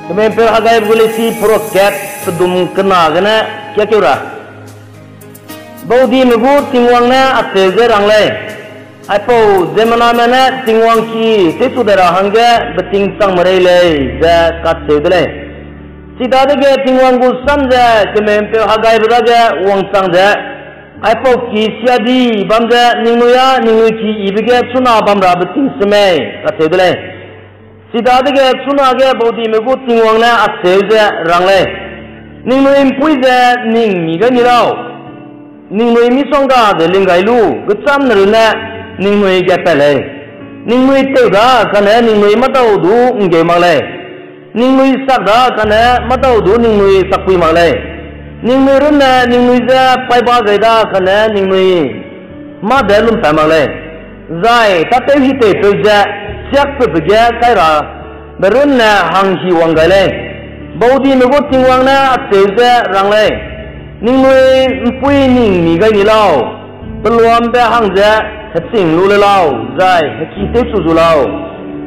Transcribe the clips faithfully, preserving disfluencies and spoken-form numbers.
Kemeu'mpeu Haggaibe gu leisi perakat pedum kena gene kiakeu ra. Baudime gu Tingwang ne acheu ze rang lei: Aipau ziemmename ne Tingwang ki tewchu dai ra hangge beting chang merei lei, ze kacheu de lei. Chidadege Tingwang gu sam ze kemeu'mpeu Haggaibe dage wangchang ze, Aipau ki siadi bam ze ningnui â ningnui ki yibe ge chuna bamrabe ting semei, kacheu de lei. Chidadege chunage baudime gu Tingwang ne acheu ze rang lei: Ningnui ’mpuî ze ning mi gai ni lau. Ningnui misongga ze ling gai lu, gechâmne runne ningnui ge pat lei. Ningnui tew da kane ningnui mâdau du ’nggeu mak lei. Ningnui sak da kane mâdau du ningnui sakpui mak lei. Ningnui runne ningnui je paiba gai da kane ningnui mâ de lumpat mak lei. Zai tâtew-hiteipeu ze siakpeube ge kai rabe runne hanghi wang gai lei. Baudime gu Tingwang ne acheu ze rang lei: Ningnui ’mpuî ning mi gai ni lau. Peluambe hang ze heching lu le lau, zai heki tewchu zu lau.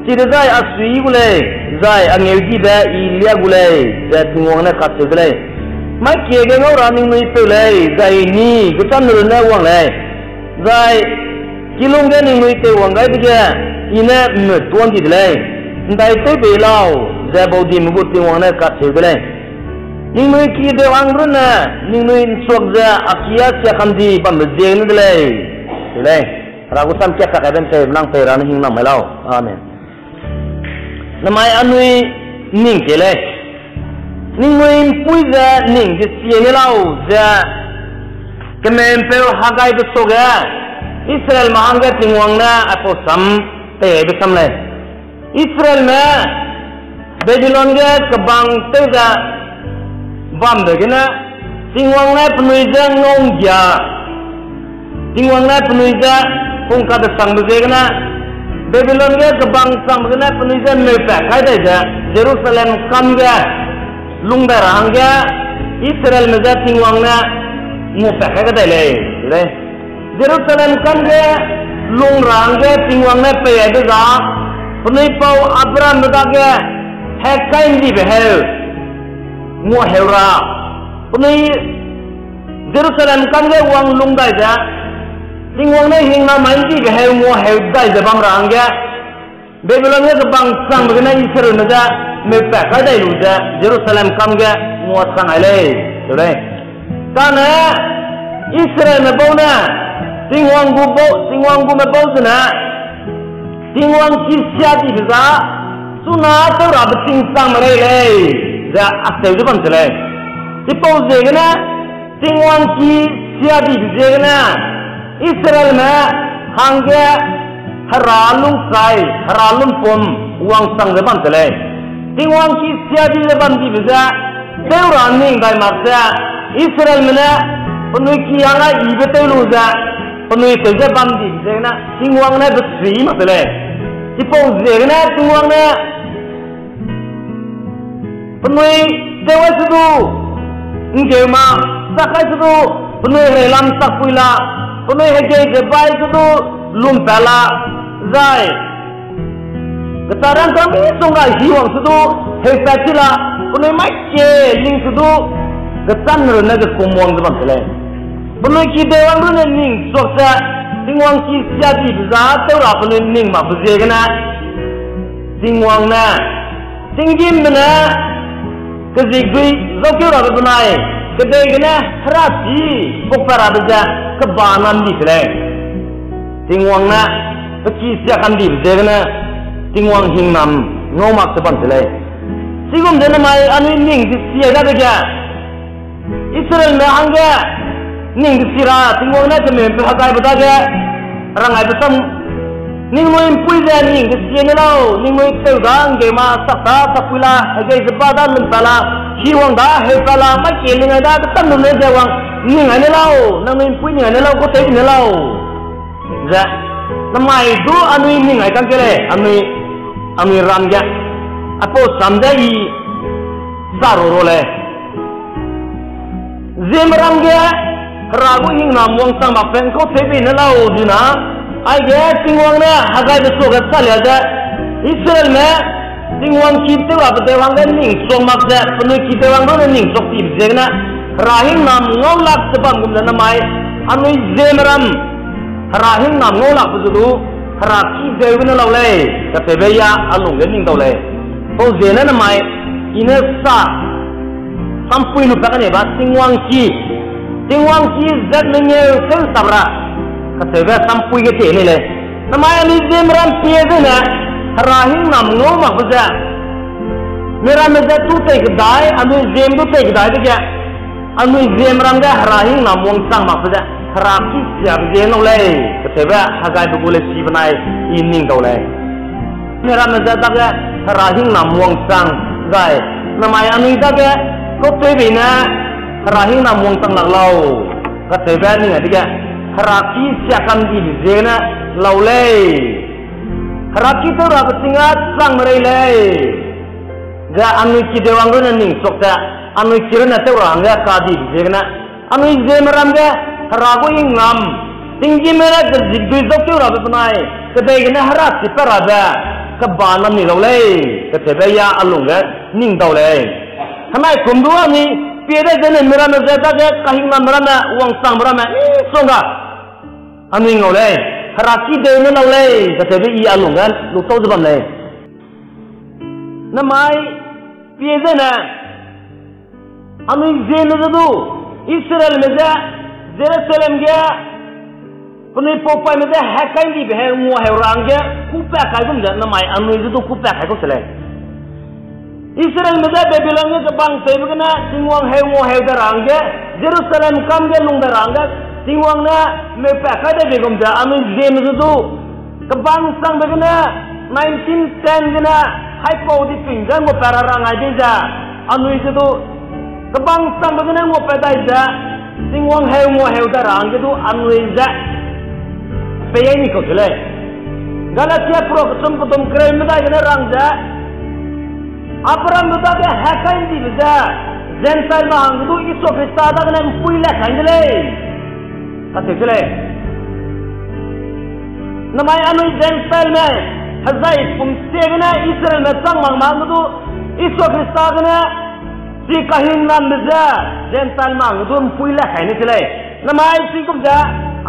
Chidezai a suiyi gu lei, zai a ngeudibe I liâ gu lei, ze Tingwang ne kacheu de lei. Maikie ge ngau ra ningnui peu lei, zai ni gechâmne runne wang lei, zai kilûng ge ningnui teiwang gai dege I ne ’mmut tuan di de lei. ’Ndaitew bei lau, ze baudime gu Tingwang ne kacheu de lei. Ningnui ki deu hang runne ningnui ’nchuak ze a ki â siakam di bambe ziegene de lei. Te lei, Hera gu sam kiakak kaibe ’nteube nang pei ra ne hingnam mai lau. Amen. Namai anui ning ke lei. Ningnui ’mpuî ze ning desie ne lau ze kemeu'mpeu Haggaibe suage Israelme hangge Tingwang ne aipau sam peibe sam lei. Israelme Babilon ge kebang tew ze bambe gene Tingwang ne penui je ngau ’nggia, Tingwang ne penui je pungkadesangbe ziegene, Babilon ge kebang changbe gene penui je meupat kai dai ze Jerusalem kam ge lung dai ra hangge Israelme je Tingwang ne nguapat kai kadai lei. Jerusalem kam ge lung ra hangge Tingwang ne pei aibe za, penui pau Abrahambe dage hekai ’ndibe heu nguaheu ra, penui Jerusalem kam ge wang lung dai ze, Tingwang ne hingnamai ’ndibe heu nguaheu dai ze bam ra hangge, Babilon ge kebang changbe gene Israelme je meupat kai dai lu ze Jerusalem kam ge nguachang ai lei, te lei. Kane Israelme bau ne Tingwang gu bau, Tingwang gume bau zene Tingwang ki siadibe za chuna tew rabe ting chang merei lei, ze acheu ze bam se lei. Chipau ziegene Tingwang ki siadibe ziegene Israelme hangge Hera lungkai, Hera lumpum wangchang ze bam se lei. Tingwang ki siadi ze bamdibe ze tew ra ning dai mak ze Israelme ne penui ki hangge yibe tew lu ze penui tew ze bamdibe ziegene Tingwang ne besuiyi mak se lei. Chipau ziegene Tingwang ne penui deu ai se du ’nggeu ma, sak kai se du penui hereilam sakpui la, penui hegei ze bai se du lumpat la, zai geta rangkâng misongga hiwang se du heupat ti la, penui mai ke ling se du gechâmne runne gekum wang ze bam se lei. Penui ki deu hang runne ning suak ze Tingwang ki siadibe za tew ra penui ning makbe ziegene Tingwang ne tinggîmbe ne kezikdui zaukeu rabe benai kedei gene herachî pukpat rabe ze keba nam di se lei. Tingwang ne pe ki siakam dibe ziegene Tingwang hingnam ngau mak ze bam se lei. Chigum ze namai anui ning desie dadege Israelme hangge ning desie ra Tingwang ne kemeu'mpeu Haggaibe dage rang aibe sam, ningnui ’mpui ze ning desie ne lau, ningnui tew da ’nggeu ma, sak da sakpui la, hegei ze ba da lumpat la, hiwang da heupat la, mai ke ling ai da gechâmne runne ze wang ning ai ne lau, nangnui ’mpui ning ai ne lau, kau tew ne lau. Ze, namai du anui ning ai kang ke lei, anui, anui ram ge. Aipau sam ze I sa ru ru lei. Ziemme ram ge, Hera gu hingnam wangchang mak pe ’ngkau tew bei ne lau zina, aige Tingwang ne Haggaibe suage salia ze, Israelme Tingwang ki tew rabe deu hangge ning chok mak ze, penui ki tew hang runne ning chok tibe ziegene, Hera hingnam ngau lak ze bam gum ze namai, anui ziemme ram, Hera hingnam ngau lakbe ze du, Hera ki deu gene lau lei, kacheube ya a lungge ning dau lei. Pau ziegene namai, i ne sa, sampui lu pa kane ba, Tingwang ki, Tingwang ki zat mengeu tew sap ra, kacheube sampui ge te lei lei. Namai anui ziemme ram pie zene, Hera hingnam ngau makbe ze, miramme ze tu tei kedai, anui ziemme du tei kedai dege, anui ziemme ram ge Hera hingnam wangchang makbe ze, Hera ki siabe zie nau lei, kacheube Haggaibe gu lesi benai i ning dau lei. Miramme ze dage Hera hingnam wangchang zai, namai anui dage, kautewbe ne Hera hingnam wangchang lak lau, kacheube ning a dege, Hera ki sia kandibe ziegene lau lei. Hera ki tew rabe ting a chang merei lei. Ze anui ki deu hang runne ning chok ze, anui ki runne tew ra hangge kadibe ziegene, anui ziemme ram ge, Hera gu hingnam, tinggîmme ne kezikdui zau tew rabe benai, kedei gene Hera chipat rabe, keba nam ni lau lei, kacheube ya a lungge ning dau lei. Henai kum du anui, pie dai zene miramme ze dage kahingnambe ramme, wangchangbe ramme, misongga anui ngau lei, Hera ki deu ne lau lei, kacheube i a lungge lu tau ze bam lei. Namai, pie zene, anui ziemme ze du, Israelme ze, Jerusalem ge, penui paupaime ze hekai'ndibe heu nguaheu ra hangge, kûpat kai gum ze namai anui ze du kûpat kai kau se lei. Israelme ze Babilon ge kebang tewbe gene Tingwang heu nguaheu da ra hangge, Jerusalem kam ge lung da ra hangge, Tingwang ne meupat kai dai bei gum ze anui ziemme ze du, kebang changbe gene, nineteen ten gene, haipau di ping ze nguapat ra ra ngai bei ze, anui ze du, kebang changbe gene nguapat dai ze, Tingwang heu nguaheu da ra hangge du anui ze, pei ai ni kau se lei. Galatia pro kechum pedum kereu medai gene rang ze, Abrahambe dage hekai'ndibe ze, Gentileme hangge du Jisu Khrista dagene ’mpui le kai de lei, kacheu se lei. Namai anui Gentileme, hezai pum sie gene Israelme chang mak ma hangge du, Jisu Khrista gene, chi kahingnambe ze, Gentileme hangge du ’mpui le kai ne se lei. Namai chigum ze,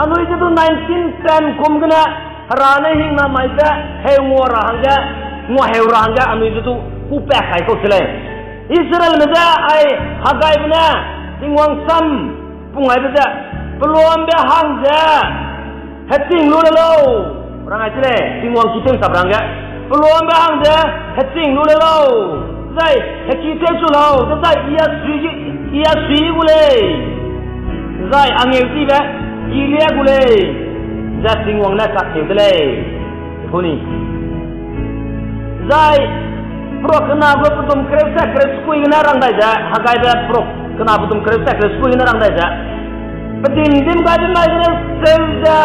anui ze du nineteen ten kum gene, Hera ne hingnam mai ze, heu ngua ra hangge, nguaheu ra hangge anui ze du, kûpat kai kau se lei. Israelme ze ai Haggaibe ne, Tingwang sam, pung aibe ze, peluambe hang ze, heching lu le lau, rang ai se lei, Tingwang ki tew sap ra hangge, peluambe hang ze, heching lu le lau, zai, heki tew chu lau, zai, I a sui, I a sui gu lei, zai, angeu tibe, I lia gu lei, ze Tingwang ne kacheu de lei. Huni. Zai, pro kena gu pedum kereu tat kereu sekui gene rang dai ze, Haggaibe pro kena pedum kereu tat kereu sekui gene rang dai ze, pedim dim gaibe mai gene seu ze,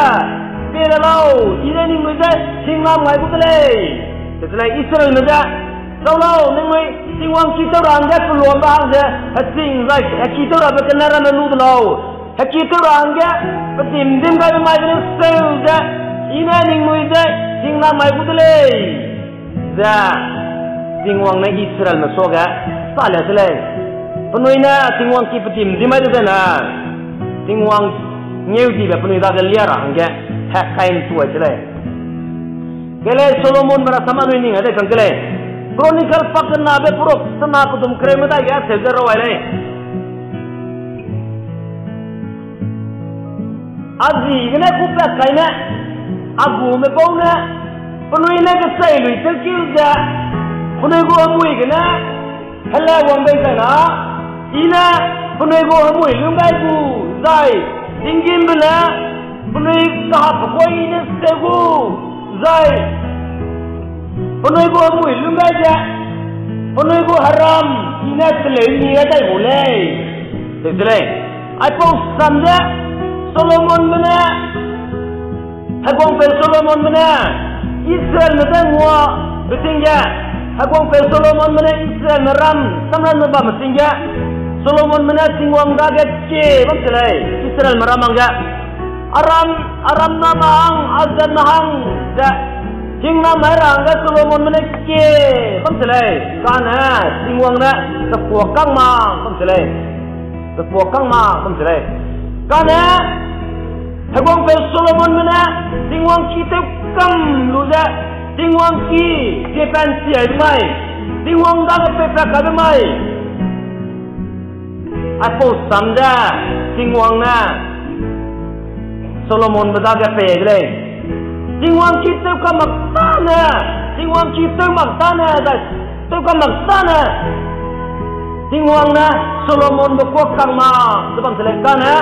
pie le lau, I ne ningnui ze, hingnam ngai gu de lei. Ze lei Israelme ze, sau lau, ningnui, Tingwang ki tew ra hangge peluambe hang ze, heching zai, heki tew rabe kene ramme lu de lau. Heki tew ra hangge, pedim dim gaibe mai gene seu ze, I ne ningnui ze, hingnam ngai gu de lei. Ze, Tingwang ne Israelme suage, salia se lei. Penui ne Tingwang ki pedim dim mai de zene, Tingwang ngeudibe penui dage lia ra hangge, hekai'ntu ai se lei. Kelei Solomonbe rasam anui ning a dei kang kelei. Chronicle pakenabe pro, sena pedum kereu medai ge acheu ze rau ai lei. A zi gene kûpat kaine, a gume bau ne, penui ne kechei lui tewkeu ze, penui gu hemui gene, hele wang bei zai na, I ne, penui gu hemui lung gai gu, zai, tinggîmbe ne, penui kahap pekoi I ne seu gu, zai, penui gu hemui lung gai ze, penui gu heram, I ne teleu ni gai dai gu lei. Teu se lei. Aipau sam ze, Solomonbe ne, heguangpeu Solomonbe ne, Israelme ze ngua, beting ge, heguangpeu Solomonbe ne Israelme ram, samram ze bamme ting ge, Solomonbe ne Tingwang dage kie bam se lei, Israelme ram hangge. Aram, aram name hang, azatme hang, ze, Hingnam mai ra hangge Solomonbe ne kie bam se lei, kane Tingwang ne kepuakang ma bam se lei. Kepuakang ma bam se lei. Kane heguangpeu Solomonbe ne Tingwang ki tew kam lu ze, Tingwang ki ziepan siaibe mai, Tingwang dage peipat kaibe mai, aipau sam ze Tingwang ne Solomonbe dage pei de lei. Tingwang ki tew kam mak tâne, Tingwang ki tew mak tâne, zai tew kam mak tâne, Tingwang ne Solomonbe kuakang ma ze bam se lei. Kane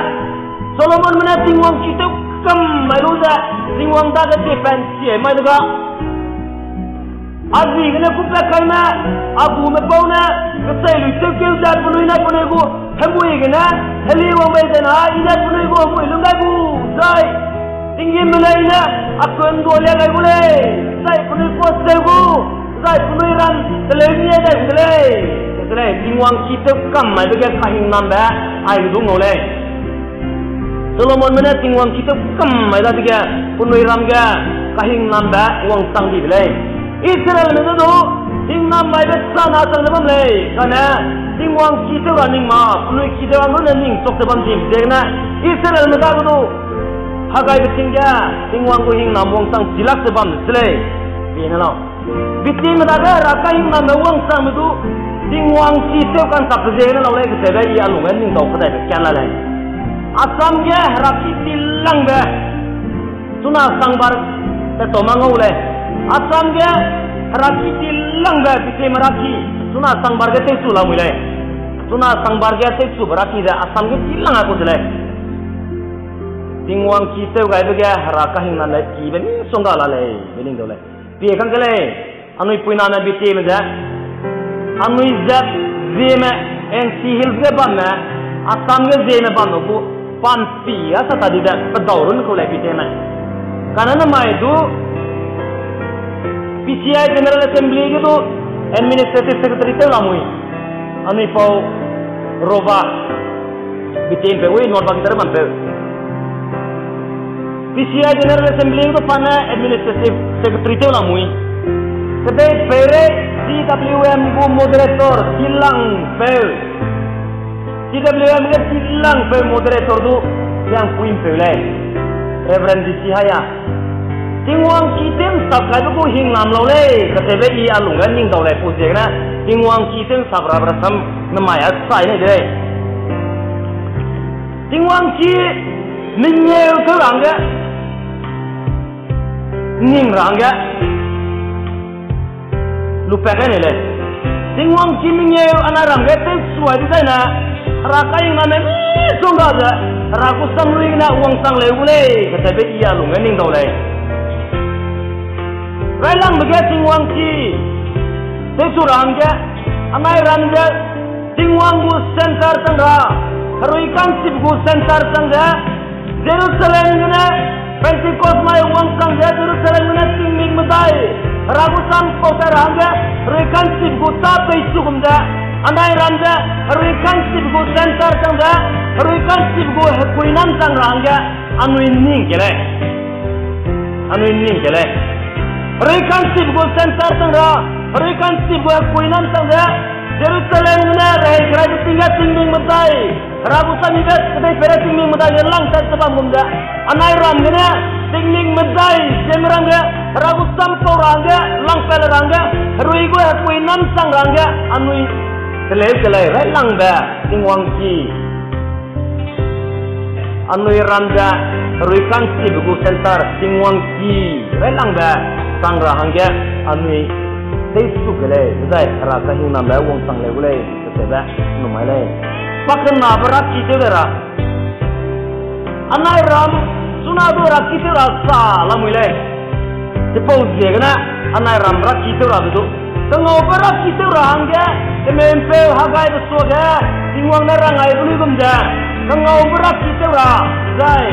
Solomonbe ne Tingwang ki tew kam mai lu ze, Tingwang dage ziepan siai mai de ga, a ziegene kupat kaime, a gume pau ne, kecheiluî tewkeu ze penui ne penui gu hemui gene, heli wang bei zena, I ne penui gu hemui lung gai gu, zai tinggîm benai ne a kundualia gai gu lei, zai penui kuaseu gu, zai penui ram teleu nie dai gu de lei. Ze lei, Tingwang ki tew kam maibe ge kahingnambe ai du ngau lei. Solomonbe ne Tingwang ki tew kam mai dadege penui ram ge kahingnambe wangchang di de lei. Israelme ne du hingnam maibe chana chang ze bam lei, kane Tingwang ki tew ra ning ma penui ki tew ra ne ning chak ze bam di ziegene, Israelme dage du Haggaibe ting ge Tingwang gu hingnam wangchang chilak ze bam de se lei. Pie ne lau. Bitime dage Hera kahingnambe wangchangme du Tingwang ki tew ka'nchakbe ziegene lau lei, kacheube I a lungge ning dau kedaibe kan la lei. Assam ge heraki tilangbe, chuna sangbar te tau ma ngau lei. Assam ge heraki tilangbe, Bitime heraki, chuna sangbar ge tewchu lamui lei. Chuna sangbar ge tewchube heraki ze Assam ge tilang a ku se lei. Tingwang ki tew gaibe ge Hera kahingnambe kibe misongga la lei, be ning dau lei. Pie kang ke lei, anui puiname Bitime ze, anui ze Zeme, N C Hills ge bamme, Assam ge Zeme bamme gu, pampi a sa ta di ze pedau run kau lei Bitime. Kane namai du P C I General Assembly ge du Administrative Secretary tew lamui, anui pau Roba, Bitime peu, ui North Bagitar bampeu. P C I General Assembly ge du pa ne Administrative Secretary tew lamui. Kedeipeirei C W M gu moderator tilangpeu, C W M ge tilangpeu moderator du Liangpuimpeu lei, Reverend D C Haya. Tingwang ki tew ’nsap kaibe gu hingnam lau lei, kacheube I a lungge ning dau lei, pau ziegene Tingwang ki tew ’nsap rabe rasam namai a sai nei de lei. Tingwang ki mengeu tew ra hangge, ning ra hangge lupat kai nei lei. Tingwang ki mengeu anai ram ge tewsuai dezaine, Hera kahingnambe misongga ze, Hera gu samluigene wangchang leu gu lei, kacheube I a lungge ning dau lei. Railangbe ge Tingwang ki tewchu ra hangge, anai ram ze Tingwang gu centre chang ra, herui ka'nchibe gu centre chang ze, Jerusalem gene Pentecost mai wangchang ze Jerusalem gene tingmik medai, Hera gu sam pau tat ra hangge, herui ka'nchibe gu tâ peichu gum ze, anai ram ze herui ka'nchibe gu centre chang ze, herui ka'nchibe gu hepuinam chang ra hangge, anui ning ke lei. Anui ning ke lei. Herui ka'nchibe gu centre chang ra, herui ka'nchibe gu hepuinam chang ze, Jerusalem gene rehei keraibe ting ge tingmik medai, Hera gu sammibe kedeipeirei tingmik medai ge langtat ze bam gum ze, anai ram gene tingmik medai ziemme ram ge Hera gu sam pau ra hangge, langpat ra hangge, herui gu hepuinam chang ra hangge, anui teleu ke lei, railangbe Tingwang ki anui ram ze herui ka'nchibe gu centre Tingwang ki railangbe chang ra hangge anui tewchu ke lei, zai Hera kahingnambe wangchang leu gu lei, kacheube numai lei. Pakenabe heraki tew de ra, anai ram chuna du heraki tew ra sa lamui lei. Chipau ziegene anai ram heraki tew rabe du, kangaube heraki tew ra hangge, kemeu'mpeu Haggaibe suage Tingwang ne rang aibe luigum ze, kangaube heraki tew ra, zai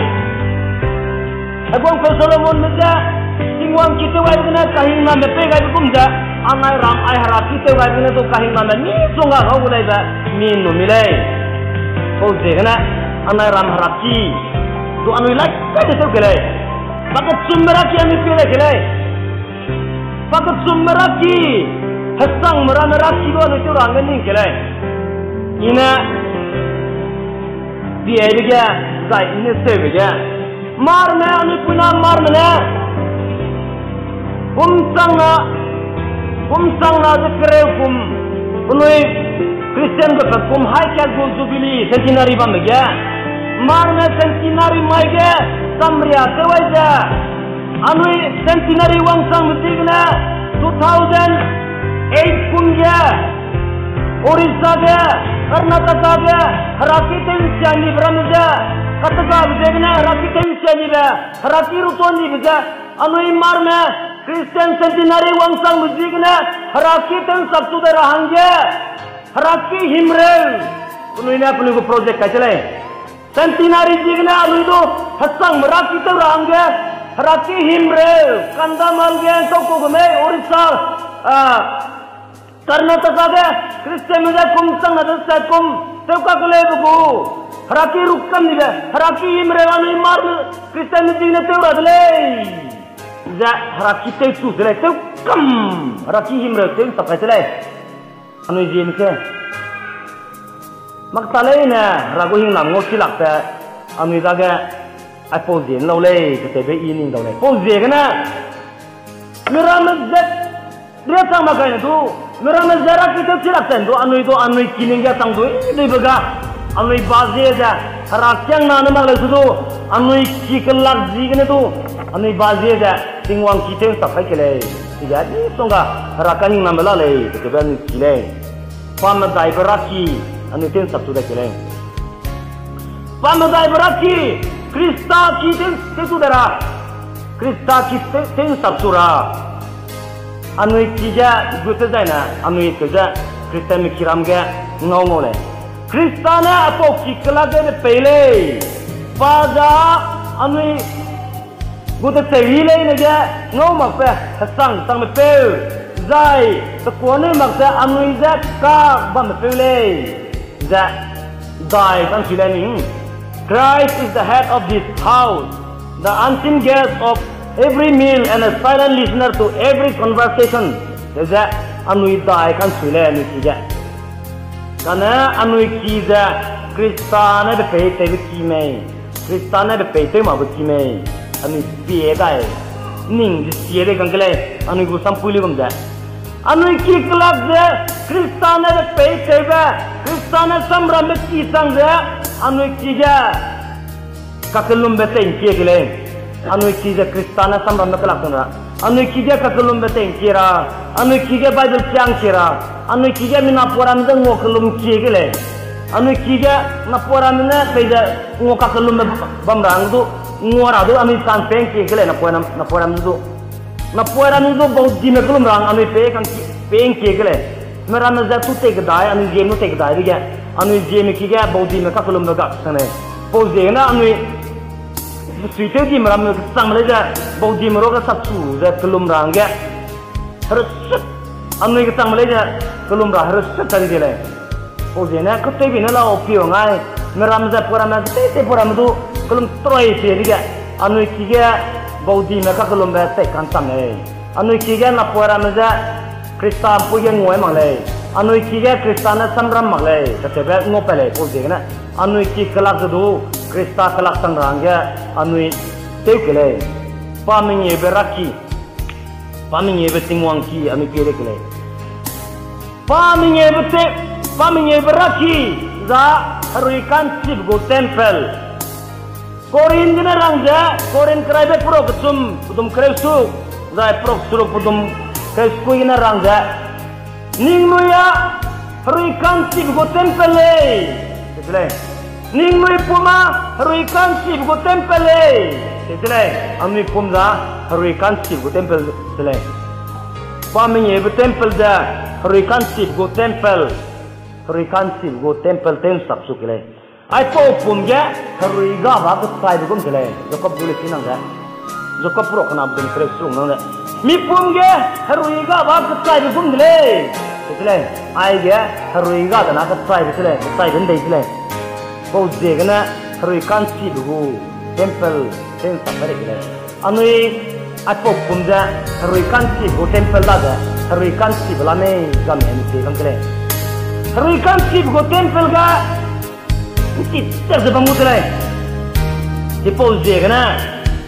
heguangpeu Solomonbe ze Tingwang ki tew gaibe gene kahingnambe pei gaibe gum ze, anai ram ai heraki tew gaibe gene du kahingnambe misongga ngau gu leibe mi nu mi lei. Pau ziegene anai ram heraki du anui lai kai de tew ke lei. Pakechumbe heraki anui pie lei ke lei. Pakechumbe raki, hesangme ramme raki du anui tew ra hangge ning kei lei. I ne, piaibe ge, zai i ne seube ge. Marme, anui puina marme ne. Kum changna, kum changna ze kereu kum, penui Christian ge pe kum hai kat gu Jubilee centenary bambe ge. Marme centenary mai ge, samria tew ai ze. Anui centenary wangchangbe ziegene two thousand eight kum ge, Orissa ge, Karnataka ge, heraki tew nsia nibe ramme ze, kategabe ziegene heraki tew nsia nibe, heraki ruto nibe ze, anui marme Christian centenary wangchangbe ziegene heraki tew nsap chu de ra hangge, heraki himreu, penui ne penui gu project kai de lei. Centenary ziegene anui du hesangme raki tew ra hangge, heraki himreu, Kandhamal ge, Nkaukau ge mei, Orissa, a, Karnataka ge, Christianme ze kum changna de sat kum, tew kakelebe gu, heraki rukam nibe, heraki himreu anui marme Christianme ziegene tew ra de lei. Ze heraki tewchu de lei, tew kam, heraki himreu tew nsap kai de lei. Anui zieme se. Mak ta leine, Hera gu hingnam ngau chilak ze, anui dage, aipau zie lau lei, ketewbe i ning dau lei. Pau ziegene, miramme ze, ria chang mak gaine du, miramme ze heraki tew chilak ze du, anui du, anui ki ning ge chang du, i duibe ga, anui ba zie ze, herakiangna ne mak leu se du, anui ki kelak ziegene du, anui ba zie ze, Tingwang ki tew nsap kai ke lei, chige, i songga, hera kahingnambe la lei, ketewbe anui ki lei. Pa medaibe raki, anui tew nsap chu de ke lei. Pa medaibe raki, Khrista ki tew, tew chu de ra. Khrista ki tew, tew nsap chu ra. Anui ki ge gu te zaine, anui tew ze, Khristianme kiram ge ngau ngau lei. Khrista ne aipau ki kelak ge de pei lei. Pa za anui gu tewcheu yi leine ge ngau makbe hesang sangbe peu, zai, pekuaneu mak ze anui ze kak bambe peu lei. Ze, dai kansui lei ning. Christ is the head of this house, the unseen guest of every meal and a silent listener to every conversation. Ze, anui dai kansui lei anui ki ge. Kane anui ki ze Khrista ne de pei tewbe ki mei. Khrista ne de pei tew makbe ki mei. Anui pie dai. Ning ze sie de kang ke lei. Anui gu sampui le gum ze. Anui ki kelak ze Khrista ne de pei tewbe. Khrista ne samrambe ki chang ze. Anui ki ge kakellumbe tei ngkie ke lei. Anui ki ze Khrista ne samrambe kelak chang ra. Anui ki ge kakellumbe tei ngkie ra. Anui ki ge Bible chang ngkie ra. Anui ki ge mi napoiramme ze ngua kellum ngkie ke lei. Anui ki ge napoiramme ne pei ze ngua kakellumbe bam ra hang du, ngua ra du anui chan pe ngkie ke lei napoiram, napoiramme du. Napoiramme du baudime kellum ra hang anui pe kang ki, pe ngkie ke lei. Miramme ze tu tei kedai, anui zieme du tei kedai dege. Anui zieme ki ge baudime kakellumbe gak sang lei. Pau ziegene anui besuitew dime ramme kechangme lei ze, baudime ruage sapchu ze kellum ra hangge. Herusut, anui kechangme lei ze, kellum ra herusut ta di de lei. Pau ziegene ketewbe ne lau pie wang ai, miramme ze poiramme, tei tei poiramme du, kellum troi pie dege, anui ki ge baudime kakellumbe tei kancham lei. Anui ki ge napoiramme ze, Khrista mpui ge nguai mak lei. Anui ki ge Khrista ne samram mak lei, kacheube ngau pat lei pau ziegene. Anui ki kelak ze du, Khrista kelak chang ra hangge, anui tew ke lei. Pa mengeube raki. Pa mengeube Tingwang ki anui pie de ke lei. Pa mengeube te, pa mengeube raki, za herui ka'nchibe gu temple. Korinth gene rang ze, Korinth keraibe peruk kechum, pedum kereu seruk, zai peruk seruk pedum kereu sekui gene rang ze, ningnui a herui ka'nchibe gu temple lei, te se lei. Ningnui pum a herui ka'nchibe gu temple lei, te se lei. Anui pum za herui ka'nchibe gu temple se lei. Pa mengeube temple ze herui ka'nchibe gu temple, herui ka'nchibe gu temple tew nsap chu ke lei. Aipau pum ge herui ga ba kechaibe gum de lei, Jakob gu le chi nang ze. Jakob peruk kena pedum kereu seruk nang ze. Mi pum ge herui ga ba kechaibe gum de lei, te se lei. Aige herui ga dena kechaibe se lei, kechaibe ndei se lei. Pau ziegene herui ka'nchibe gu temple tew nsap kai de ke lei. Anui Aipau pum ze, herui ka'nchibe gu temple la ze, herui ka'nchibe la mei gam hemi pie kam ke lei. Herui ka'nchibe gu temple ga, ’nchi tak ze bam gu de lei. Chipau ziegene,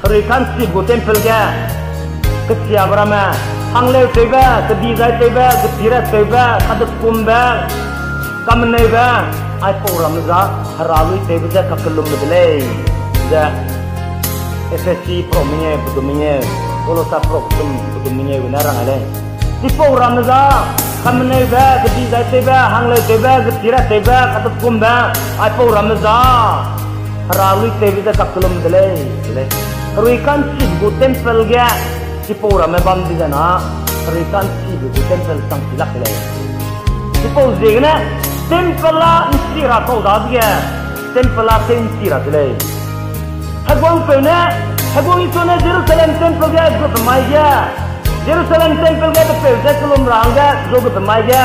herui ka'nchibe gu temple ge, kesiabe ramme, hangleutewbe, kedizai tewbe, getiratewbe, kadekumbe, kameneube, aipau ramme za, hera luitewbe ze kakellumbe de lei, ze Ephesi perok mengeu, pedum mengeu, Kolosa perok sum, pedum mengeu gene rang ai lei. Chipau ramme za, kameneube, kedizaitewbe, hangleutewbe, getiratewbe, kadekumbe, aipau ramme za, hera luitewbe ze kakellumbe de lei, de lei. Herui ka'nchibe gu temple ge, chipau ramme bam di ze na, herui ka'nchibe gu temple chang chi lak de lei. Chipau ziegene, temple la ’nchi ra kau dadege, temple la tew ’nchi ra de lei. Heguangpeu ne, Heguang Isua ne Jerusalem temple ge zuabe mai ge, Jerusalem temple ge pepeu ze kellum ra hangge zuabe mai ge,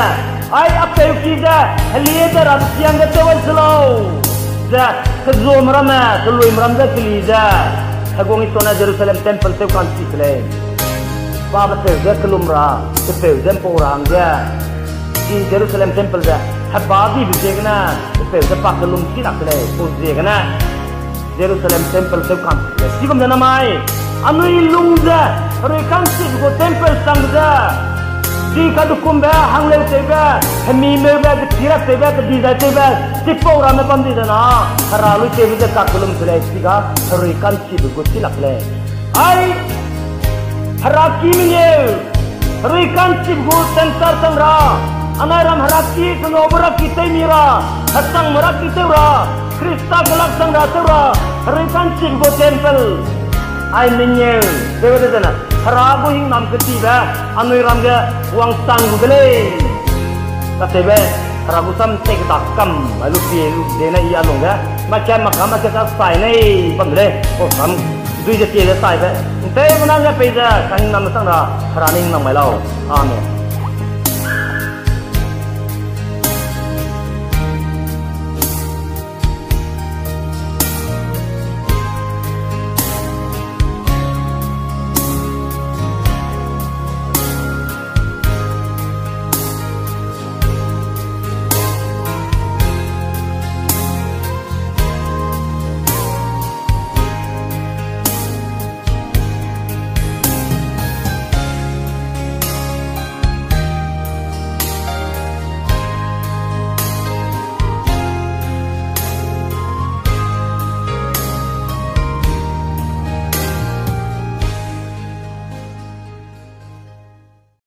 ai apeu ki ze, helie ze ra chiang ge tew ai se lau, ze, kezuame ramme, keluime ram ze keli ze, Heguang Isua ne Jerusalem temple tew ka'nchi se lei. Pa pepeu ze kellum ra, pepeu ze ’mpau ra hangge, chi Jerusalem temple ze, heba dibe ziegene, pepeu ze pa kellum chi lak se lei, pau ziegene, Jerusalem temple tew ka'nchi se lei. Chigum ze namai, anui lung ze, herui ka'nchibe gu temple chang ze, chi kadekumbe, hangleutewbe, hemimeube, getiratewbe, kedizaitewbe, chipau ramme bam di ze na, hera luitewbe ze kakellum se lei, chiga herui ka'nchibe gu chi lak se lei. Ai, heraki mengeu, herui ka'nchibe gu temple chang ra, anai ram heraki, kengaube raki tew mi ra, hechangme raki tew ra, Khrista kelak chang ra tew ra, herui ka'nchibe gu temple. Ai mengeu, tew de zene, hera gu hingnam ketibe, anui ram ge wangchang gu de lei. Kacheube, hera gu sam tei keta kam, ai lu pie lu zene i a lungge, makat maka makat ka sai nei bam de lei, pau sam, dui ze tie ze saibe, ’nteumena ge pei ze, kahingnam sang ra, hera ne hingnam mai lau. Amen.